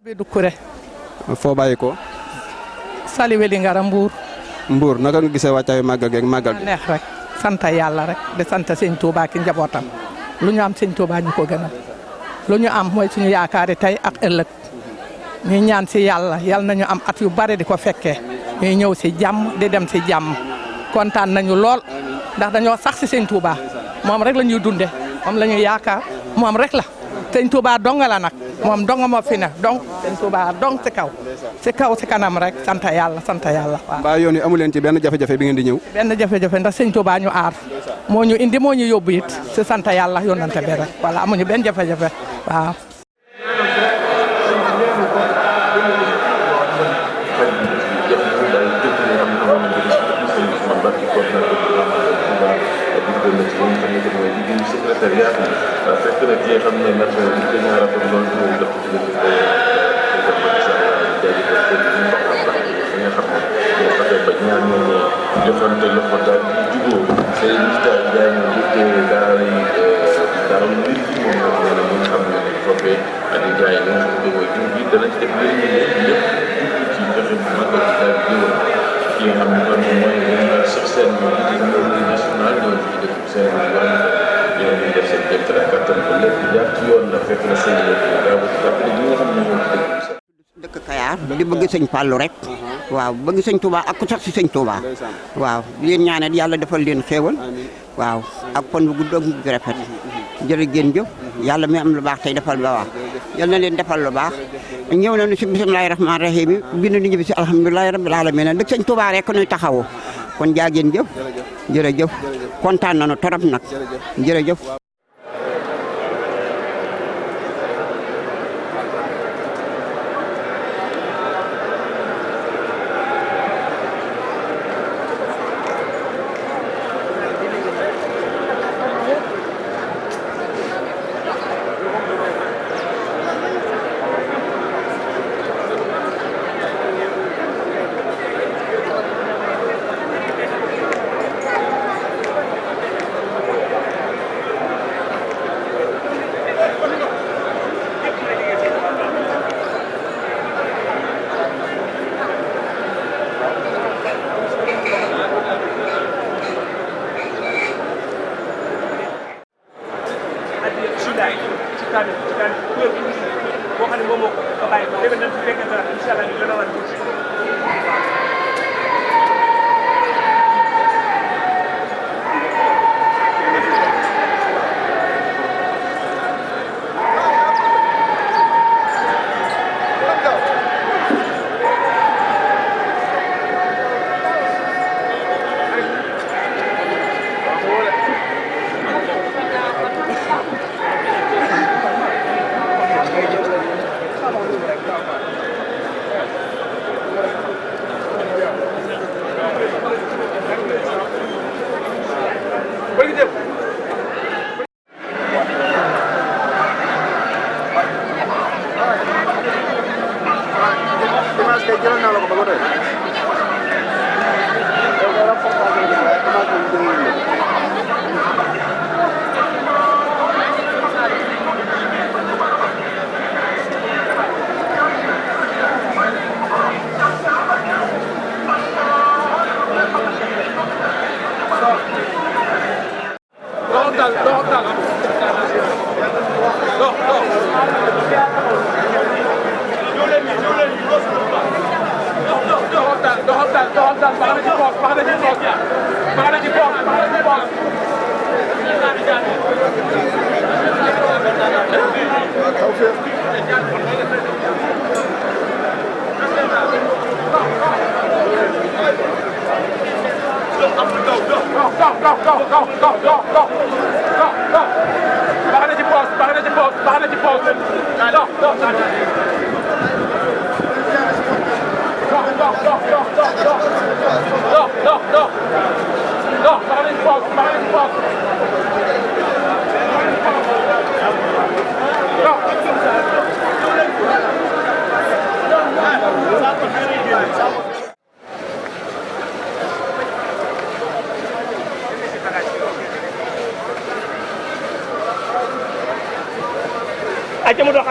bi du Kuré. foo bàyyi ko. Sali Weli Ngara Mbour. Mbour naka nga gisee wàccaayu màggal gi ak màggal gi. neex rek sant yàlla rek di sant sëñ Touba ki njabootam lu ñu am sëñ Touba ñu ko gënal lu ñu am mooy suñu yaakaari tey ak ëllëg ñuy ñaan si yàlla yal nañu am at yu bare di ko fekkee ñuy ñëw si jàmm di dem si jàmm kontaan nañu lool ndax dañoo sax si sëñ Touba moom rek la ñuy dunde moom la ñuy yaakaar moom rek la sëñ Touba donga la nag moom donga moo fi ne donc sëñ Touba dong si kaw si kanam rek sant yàlla waaw. mbaa yoon yi amu leen ci benn jafe-jafe bi ngeen di ñëw. benn jafe-jafe ndax sëñ Touba ñu aar moo ñu indi moo ñu yóbbu it si sant yàlla yónnante bi rek voilà amuñu benn jafe-jafe waaw. dëkk Kayar di bëgg sëñ Fallou rek waaw bëgg sëñ Touba ak ku sax si sëñ Touba waaw leen ñaanal yàlla defal leen xéewal waaw ak fan bu gudd ak bu rafet jërë ngeen jëf yàlla mi am lu baax tey defal lu baax yal na leen defal lu baax ñëw nañu si bismillahi rahmaani rahim bind nañu bi si alhamdulilahi rabbil alamin dëkk sëñ Touba rek nuy taxawu kon jaa ngeen jëf jërëjëf kontaan nañu torop nag jërëjëf.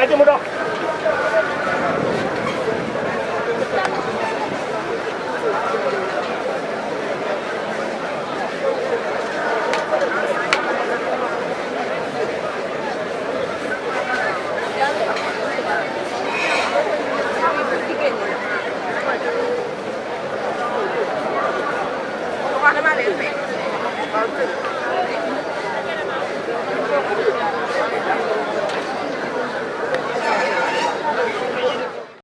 aja mu dox